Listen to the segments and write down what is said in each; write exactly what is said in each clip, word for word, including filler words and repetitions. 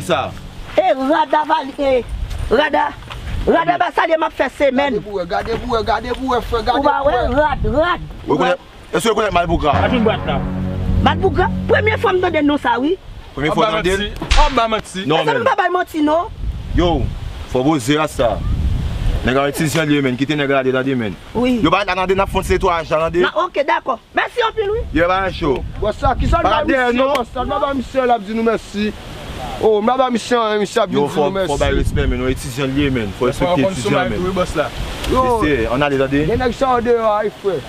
Sa. E rad a vali, e rad a, rad a ba salye m ap fè semèn. Gade pou wè, gade pou wè, gade pou wè, frè, gade pou wè. Ou pa wè rad, rad. Ou rekonèt, èske ou rekonèt Malbougra? Pa jwenn bwat la. Malbougra, premye fwa m tande non sa, wi. Premye fwa w tande l? Ap ba manti. Non, men. Mezanmi, pa bay manti, non. Yo, fò poze rasta. Nèg la etidyan li ye, men. Kite nèg la ale, tande, men. Wi. Yo pa la, tande, n ap fè yon ti netwayaj la, tande. Na, ok, dakò. Mèsi anpil, wi. Yo pa cho. Bòs la, kisa l ba misye, bòs la? L pa ba misye, l ap di nou mèsi. Oh, m pa ba misye anyen, misye ap vin di nou mèsi. Yo, fò, fò bay respè, men. Nou etidyan li ye, men. Fò respekte etidyan, men. Wi, bòs la. Yo. Mesye, ann ale, tande. Gen nèg sa yo deyò a, wi, frè.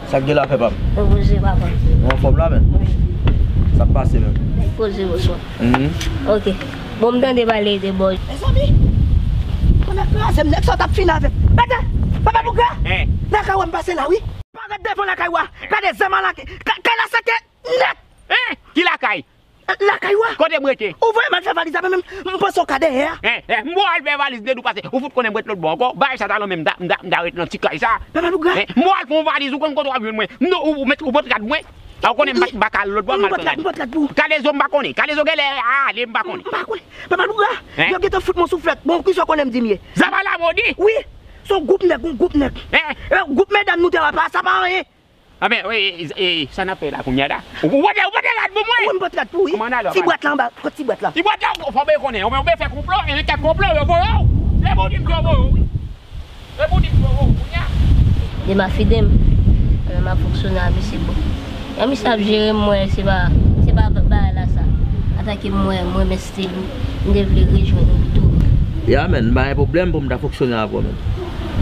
Sa k gen la, frè pa m? Mwen poze, papa. Ou anfòm la, men? Wi. Sa k pase, men? Poze, bòs mwen. Mhm. Ok. Bon, m tande pale de bòs. Mezanmi, konnen kraze m, nèg sa w t ap fini avè m. Mèt, papa Bougra! Hein? Lakay w a m pase la, wi. Parèt devan lakay w a. Gade zam a lakay. Ka-, kay la seke nèt. Hein? Ki lakay? Lakay ou a? Kote m rete? Ou voye m al fè valiz la, men m, m panse w ka dèyè a. Hein, hein, m bo al fè valiz, lè ou pase. Ou fout konnen m ret lòt bò ankò. Bagay sa ta nan men m, m ta, m ta, m ta ret nan ti kay sa. Papa Bougra. Hein, m bo al fè yon valiz, ou konn kote w ap jwenn mwen. M, ou, ou met, ou pot rad mwen. A, ou konnen m pa, m pa ka al lòt bò, m al fè rad. M pot rad pou ou. Kalezo m pa konnen. Kalezo genlè ale, m pa konnen. M pa konnen. Papa Bougra, hein? Yo gentan fout mwen souflèt. Bon, kisa w konnen m di m ye? Zam a la modi? Wi. Se yon gwoup nèg, yon gwoup nèg. Hein? E, gwoup medam nou te wè pa, sa pa anyen. A ben, e, e, e, sa n ap fè la kounye a la? Ou, ou pote, ou pote rad pou mwen? Wi, m pote rad pou ou, wi. Kòman n ale? Ti bwat la anba, kot ti bwat la? Ti bwat la, fò ben konnen, ou ben, ou ben fè konplo, e kèk konplo, yo voye w. Se pou di m yo voye w, wi. Se pou di m yo voye w, kounye a. Dema fide m, men m ap fonksyone a misye bon. Jan misye ap jere m, mwen, se pa, se pa bagay la sa. Antanke mwen, mwen, men stil, m te vle rejwenn ou pito. Ya, men, m pa gen pwoblèm pou m ta fonksyone avè w, men.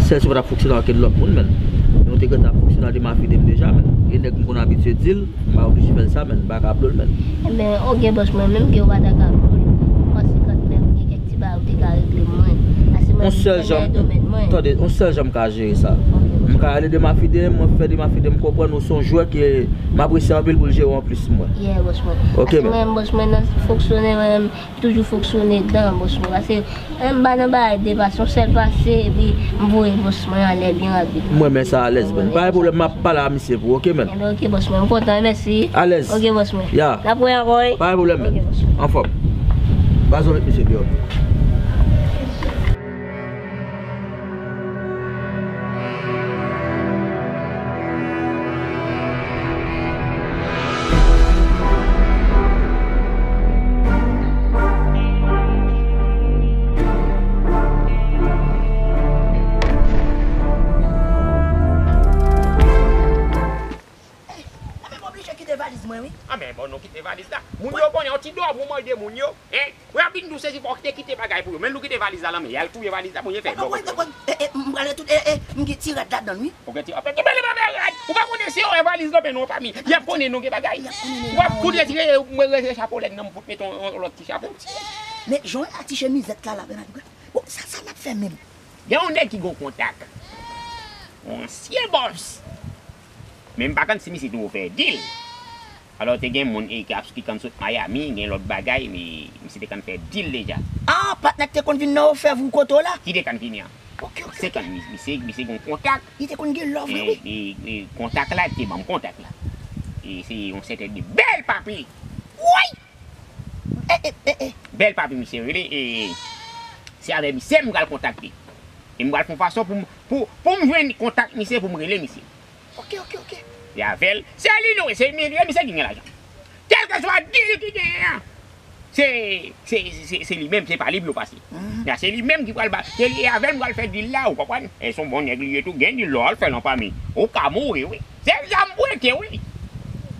Sèl si w pa t ap fonksyone ak okenn lòt moun, men. Men w te gentan ap fonksyone ak dema fide m deja, men. Gen nèg m konn abitye di l, m pa oblije fè l sa, men. M pa ka blo l, men. Enben, ok, bòs mwen, menm ke w pa ta ka blo l, m panse kanmenm gen kèk ti bagay ou te ka regle mwen. Paske mwen, mwen nan domèn mwen. Tande, yon sèl jan m ka jere sa. Ok, bòs mwen. M ka rele dema fide m, mwen fè dema fide m konprann ou se yon jwè ke m apresye anpil pou l jere w anplis mwen. Yeah, bòs mwen. Ok, men. Paske mwen, bòs mwen, nan fonksyone, mwen, toujou fonksyone dan, bòs mwen. Paske, eh, m pa nan bagay de pase, yon sèl pase, epi m voye bòs mwen anlè byen rapid. M renmen sa alèz, men. Pa gen pwoblèm, m ap pale a misye pou ou, ok, men. Enben, ok, bòs mwen, m kontan, mèsi. Alèz. Ok, bòs mwen. Ya. N ap wè ankò, wi. Pa gen pwoblèm, men. Ok, bòs mwen. Anfòm. Baz, ou met misye deyò. Mwen menm oblije kite valiz mwen, wi. A, men bon, nou kite valiz la. Moun yo konnen yon ti dò pou mande moun yo. Hein? Ou ap vin tou sezi, fò w te kite bagay pou yo. Men nou kite valiz la nan men. Y al touye valiz la, bon, yo fè. Dakò, dakò. E, e, m pral tout, e, e, m gen ti rad ladan l, wi. Ou gen ti, apa, ki bèl bagay rad. Ou pa konnen se yo wè valiz nan men nou, fanmi. Y ap konnen nou gen bagay. W ap koute ti, mwen retire chapo lèn nan, m fout mete yon, yon lòt ti chapo. Men, jan w atiche mizèt la, la, men, bon, sa, sa n ap fè menm? Gen yon nèg ki gen yon kontak. Yon ansyen bòs. Men m pa konn si misye te fè dil. Alò, te gen moun, e, ki ap, ki konn sot Miami, gen lòt bagay, men misye te konn fè dil deja. Ah, patnè k te konn vin nan ofè vou kote w la? Ki te konn vini an? Ok, ok, ok. Se konn mi-, misye, misye gen yon kontak. Li te konn gen love, wi. E, e, e, kontak la, li te ban m kontak la. E se yon sèten de bèl papi. Woy! E, e, e, e. Bèl papi, misye rele, e se avè misye m pral kontakte. E m pral fè yon fason pou m, pou, pou m jwenn kontak misye, pou m rele misye. Ok, ok, ok. E avè l, se li nou, se li, misye ki gen lajan. Kèlkeswa dil ki genyen an, se, se, se, se li menm, se pa li pou yo pase. Mhm. Ya, se li menm ki pral ba, se li, e avè l m pral fè dil la, ou konprann? E se yon bon nèg li ye tou, gen dil lè w al fè nan fanmi. Ou ka mouri, wi. Se zam pou rete, wi.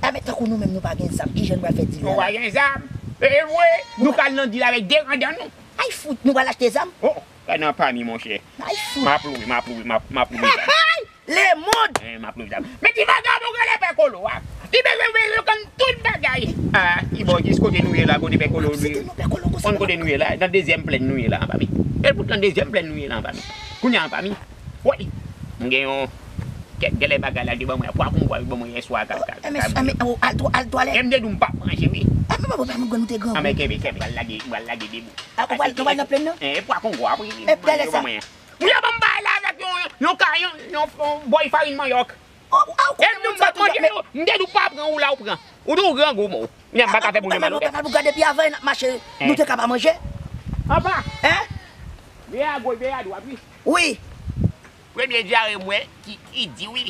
A, men tankou nou menm, nou pa gen zam, ki jan n pral fè dil la? Nou pa gen zam. E vre, nou pral nan dil avèk de randan nou. Ay fout, nou pral achte zam? Oh, pa nan fanmi, monchè. Ay fout. M ap louwe, m ap louwe, m ap, m ap louwe zam. Lemonn! Eh, m ap louwe zam. Men ki vagabon rele pè Kolo a. Li bezwen rezoud tout bagay. Ah, li bon, jis kote nou ye la, kote Pè Kolo. Konn kote nou ye la, nan dezyèm plèn nou ye la, anba mi. E poutan dezyèm plèn nou ye la, anba mi. Kounye a, anba mi. Woy! M gen yon kèk gèlè bagay la, li ban mwen, pwa kongo a, li ban mwen yèswa, ka, ka, ka, ka. Al twalèt. E m te di w m p ap manje, wi. Ah, men mwen pa nou granmoun te granmoun. Ah, men kenbe, kenbe, pral lage, pral lage de bout. Ah, ou pral, nou pral nan plèn nan? E pwa kongo a, wi, li ban mwen. Ou ya ban m bay la avèk yon, yon, yon, yon bòy farin manyòk. E m di w m p ap manje yo, m te di w pa pran, ou la ou pran. Ou di w grangou, mò. Kounye a m pa ka fè moun yo mal, ou tè. Papa, pou gade pi avan n ap mache, nou te ka pa manje. Apa? Hein? Veye a goch, veye a dwat, wi. Wi. Premye dyare m wè ki, ki di wi.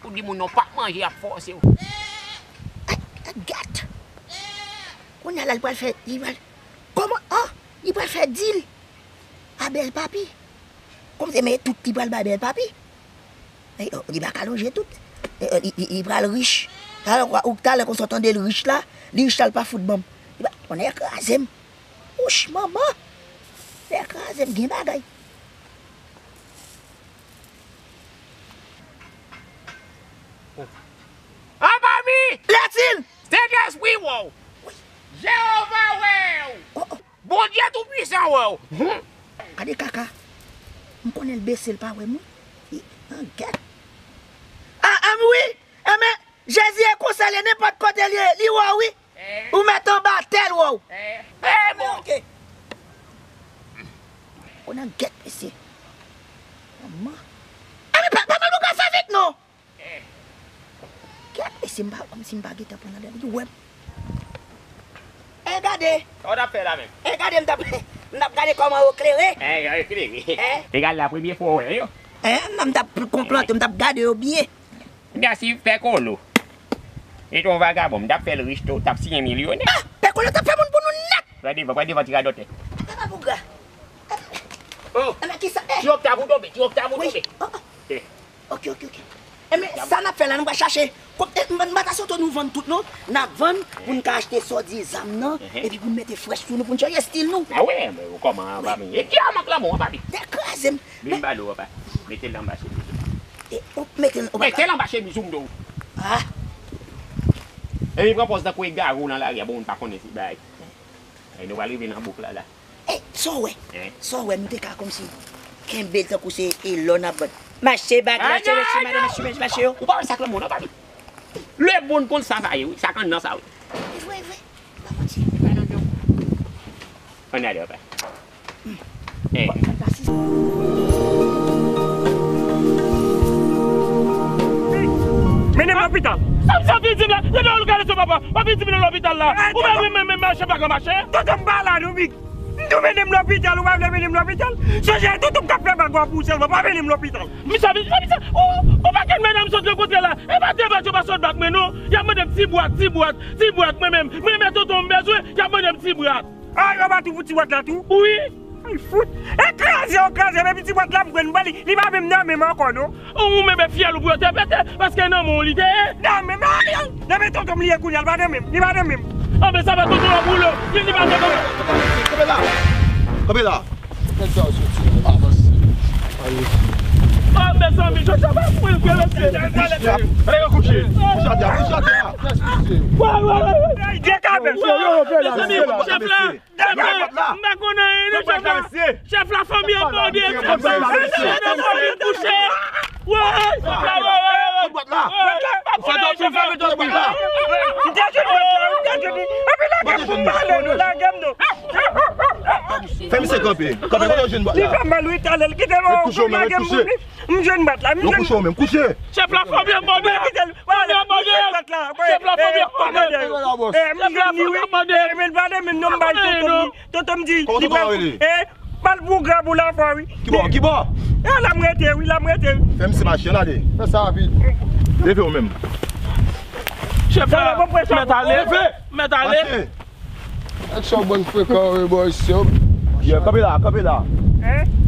Ou di moun nan p ap manje, y ap fòse w. Ay, ay, gèt. Kounye a la, li pral fè, li pral, kòman, ah, li pral fè dil a bèl papi. Kòmsi, men tout li pral bay bèl papi. E, oh, li pa ka lonje tout. E, oh, li, li, li pral rich. Talè, ou, talè konsa w tande l rich la, li rich la, l pa fout ban m. Li pa, konnen kraze m. Wouch, manman. Fè kraze m, gen bagay. Anba mi! Lètil! Sentespri wè w! Jewova wè w! Oh, oh. Bondye Toupisan wè w! Gade kaka! M konnen l bese, l pa wè m, wi. Li an gèt. Ah, ah, wi! Enben, Jezi e konsa l ye, nenpòt kote l ye, li wè w, wi. Ou mèt anba tè l wè w. Eh, bon. Ok. Konnen gèt mesye. Manman. Enben, pa, pa mal ou ka fè vit, non. Gèt mesye, m pa, kòmsi m pa gentan pran nan dèyè, li wè m. E gade. Sa w t ap fè la menm? E gade, m t ap, m t ap gade kòman yo klere. Eh, yo klere. Eh? E gade la premye fwa w wè yo. Eh, m t ap konplante, m t ap gade yo byen. Kounye a si Pè Kolo te yon vagabon, m t ap fè l rich tou, t ap siyen milyonè. Ah! Pè Kolo t ap fè moun pou nou nèt! Pran devan, pran devan ti radòtè. Papa Bougra. Oh! Enben kisa? Eh! Ti oktav ou tonbe, ti oktav ou tonbe. Oh, oh. Eh. Ok, ok, ok. Enben sa n ap fè la, nou pral chache. Kòm, eh, m, m pa ta swete nou vann tout non. N ap vann pou n ka achte sòdi zam nan, epi pou n mete frèch sou nou, pou n chanje estil nou. Ah wi, men ou kòman anba mi? E ki a mank lanmou anba mi? Te kraze m. Vin ba dlo, papa. Mete l anba chemiz ou. E, ou mete l, ou mete l anba chemiz ou, m di w. Ah. Epi pran pòz tankou egare w nan lari a, bon, moun pa konnen se bagay. E nou pral rive nan bouk la, la. E, sa w wè? Hein? Sa w wè, nou te ka kòmsi kenbe l tankou se e lò n ap vann. Mache, bagay, mache, mache, mache, mache, mache yo. Ou pa wè sa k lanmou, non, papi? Le bon konn sa, sa ye, wi. Sa k anndan sa, wi. E vre, e vre. Ann ale, papa. Eh. Mennen m lopital. Sa m sa vin di m la? Gade w gade sou papa. Pa vin di m nan lopital la. Ou pa vin menm, menm mache pa ka mache. Tonton m pa la, non, big. M di w mennen m lopital, ou pa vle mennen m lopital. Sonje, tonton m k ap fè bagay pou ou sèlman. Pa mennen m lopital. Misye, misye, misye, ou, ou pa gen medam sot rankontre la. E pa de bat yo pa sot bat mwen, non. Y ap mande m ti bwat, ti bwat, ti bwat, mwen menm. Mwen menm tonton m bezwen, y ap mande m ti bwat. Ah, yo bat ou pou ti bwat la tou? Wi. Ay, fout. E kraze, yo kraze, men ti bwat la m pran, m pran li, li pa menm nan men m ankò, non. Ou menm e fyèl ou pou yo te pete, paske nan men w li te ye. Nan men m, ay, ay, nan men tonton m li ye kounye a, li pa nan men m, li pa nan men m. Anben sa fè tonton w ap woule w, li, li pa nan men w. Kanpe la. Kanpe la. Nèg sa yo soti, avanse. Ah, mezanmi, Jojo pa pou l, mesye. Nèg yo kouche. Kouche atè, kouche atè. Wè, wè, wè, wè. Dekabè. Mezanmi, chèf la. Chèf la, m pa konn anyen non, chèf la. Chèf la, fanmi an mòde. Chèf la, fanmi an kouche. Woy, chèf la, woy, woy, woy. Woy, m pa konn anyen, chèf la. M te jwenn bòt la, m te jwenn li. Epi lage m pou m pale nou, lage m non. Fè misye kanpe. Kanpe, kote w jwenn bòt la? Li fè m mal, wi, talè l kite m, lage m pou li. M jwenn bòt la, m jwenn. Yo kouche w menm, kouche. Chèf la, fanmi an mòde. Fanmi an mòde. Chèf la, fanmi an mòde. Chèf la, fanmi an mòde. Emen, pale men non, m bay tonton m, tonton m di, li pral, eh, pral pou grab ou la fò, wi. Kibò, kibò? Eh, la m rete, wi, la m rete, wi. Fè misye mache, ann ale. Fè sa rapid. Leve w menm. Chèf la, mèt ale. Leve. Mèt ale. Mache. Nèg sa yo bann frekan, wi, bò, isi yo. Yeah, kanpe la, kanpe la. Hein?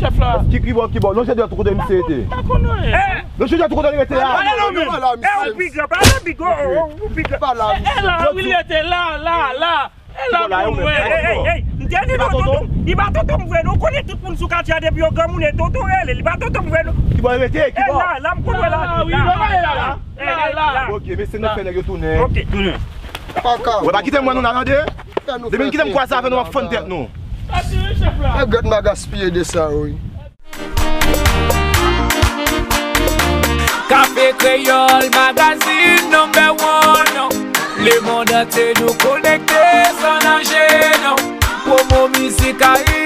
Chèf la. Ki, kibò, kibò? Lonje dwèt ou kote misye rete. Pa konn anyen. Lonje dwèt ou kote li rete a. Pale non, men. Eh, ou pi gran, pale pi gran, oh, oh, ou pi gran. Pa la, misye. Eh, la, wi, li rete la, la, la. Ey, ey, ey, ey, m te di nou tonton, li pa tonton m vre non. Ou konnen tout moun sou katye a depi yo granmoun e tonton rele, li pa tonton m vre non. Ki bò rete, ki bò? La, la m konn wè la. La, la. Ok, mesye, nou fè nèg yo tounen. Ok, tounen. Paka. Ou pa kite m wè nou la, tande? Depi n kite m kwaze avè nou, w ap fann tèt nou. Regrèt m pa gaspiye de sa, wi. Kafe Kreyòl Magazine number one. Lemonn antye nou konekte san danje, non. Pwomo mizik Ayiti.